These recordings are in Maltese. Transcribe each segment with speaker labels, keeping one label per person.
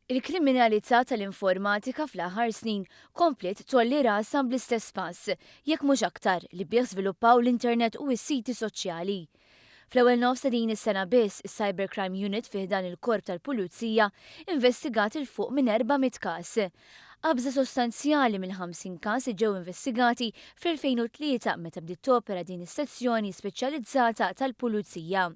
Speaker 1: Il-kriminalità tal-informatika fl-aħħar snin kompliet tgħolli rasha bl-istess pass, jekk mhux aktar, li bih żviluppaw l-internet u s-siti soċjali. Fl-ewwel nofs ta' din is-sena biss, is-Cybercrime Unit fi ħdan il-Korp tal-Pulizija investigat 'il fuq minn 400 każ. Qabża sostanzjali mill-50 każ li ġew investigati fl-2003 meta bdiet topera din is-sezzjoni speċjalizzata tal-Pulizija.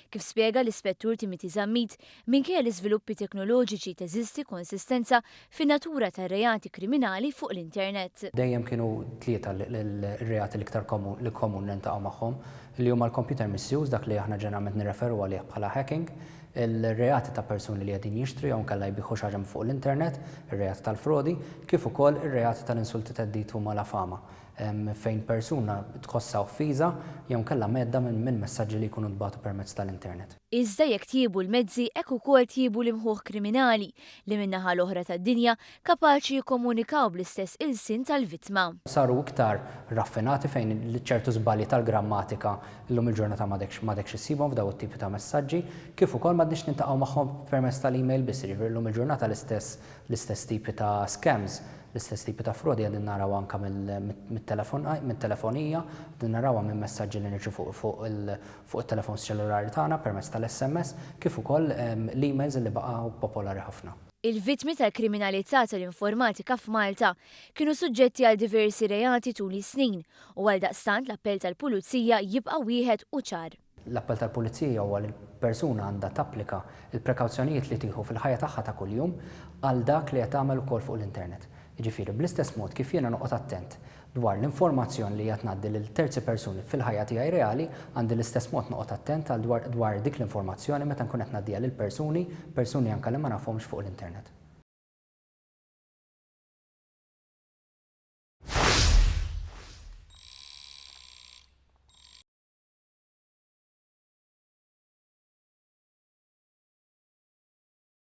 Speaker 1: Kif spjega l-Ispettur Timothy Zammit, minkejja l-iżviluppi teknoloġiċi teżisti konsistenza fin-natura tar-reati kriminali fuq l-internet.
Speaker 2: Dejjem kienu tlieta r-reati l-iktar li komun niltaqgħu magħhom, li huma l-computer misuse, dak li aħna ġeneralment nirreferu għalih bħala hacking, il-reati ta' persuni li qegħdin jixtru jew inkella jbigħu xi ħaġa minn fuq l-internet, ir-reati tal-frodi, kif ukoll ir-reati tal-insulti, theddid u malafama, fejn persuna tħossha offiża jew inkella mhedda minn messaġġi li jkunu ntbagħtu permezz tal-internet.
Speaker 1: Iżda jekk tjiebu l-mezzi hekk ukoll tjiebu l-imħuħ kriminali li min-naħa l-oħra tad-dinja kapaċi jikkomunikaw bl-istess ilsien tal-vittma.
Speaker 2: Saru iktar raffinati fejn ċertu żbalji tal-grammatika llum il-ġurnata m'għadekx m'għadekx issibhom f'dawn it-tipi ta' messaġġi, kif ukoll m'għadniex niltaqgħu magħhom permezz tal-email biss, jiġifieri llum il-ġurnata l-istess l-istess tipi ta' scams, l-istess tipi ta' frodi qegħdin naraw anke mit-telefonija, qegħdin narawha minn messaġġi li nirċievu fuq it-telefons ċellulari tagħna permezz tal-SMS, kif ukoll l-emails li baqgħu popolari ħafna.
Speaker 1: Il-vittmi tal-kriminalità tal-informatika f'Malta kienu suġġetti għal diversi reati tul is-snin u għaldaqstant l-appell tal-Pulizija jibqa' wieħed u ċar.
Speaker 2: L-appell tal-Pulizija huwa li l-persuna għandha tapplika l-prekawzjonijiet li tieħu fil-ħajja tagħha ta' kuljum għal dak li qed tagħmel ukoll fuq l-internet. Jiġifieri, bl-istess mod kif jiena noqgħod attent dwar l-informazzjoni li qiegħed ngħaddi lil terzi persuni fil-ħajja tiegħi reali, għandi l-istess mod noqgħod attent għal dwar dwar dik l-informazzjoni meta nkun qed ngħaddiha lil persuni, persuni anke li ma nafhomx fuq l-internet.